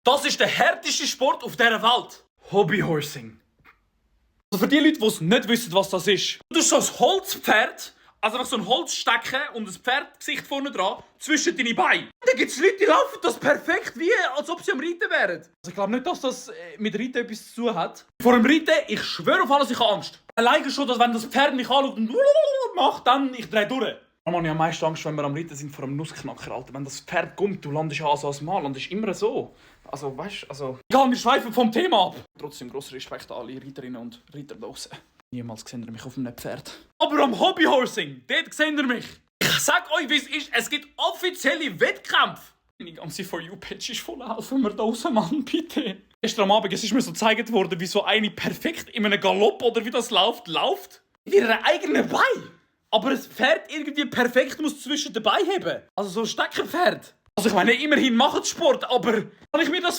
Das ist der härteste Sport auf dieser Welt. Hobbyhorsing. Also für die Leute, die es nicht wissen, was das ist. Du hast so ein Holzpferd, also einfach so ein Holzstecken und ein Pferdgesicht vorne dran, zwischen deine Beine. Da gibt es Leute, die laufen das perfekt, wie als ob sie am Reiten wären. Also ich glaube nicht, dass das mit Reiten etwas zu tun hat. Vor dem Reiten, ich schwöre auf alles, ich habe Angst. Alleine schon, dass wenn das Pferd mich anschaut und macht, dann ich drehe durch. Da habe ich am meisten Angst, wenn wir am Reiten sind vor einem Nussknacker, Alter. Wenn das Pferd kommt, du landest ja also als Mal und das ist immer so. Also, weißt du, also... Egal, wir schweifen vom Thema ab. Trotzdem grosser Respekt an alle Reiterinnen und Reiter draussen. Niemals seht ihr mich auf einem Pferd. Aber am Hobbyhorsing, dort seht ihr mich. Ich sag euch, wie es ist, es gibt offizielle Wettkämpfe. Meine ganze For You-Page ist voll. Helfen wir da raus, Mann, bitte. Gestern am Abend ist mir so gezeigt worden, wie so eine perfekt in einem Galopp oder wie das läuft. Mit ihrer eigenen Bein. Aber das Pferd irgendwie perfekt muss zwischen den Beinen haben. Also so ein Steckerpferd. Also ich meine, immerhin macht Sport, aber kann ich mir das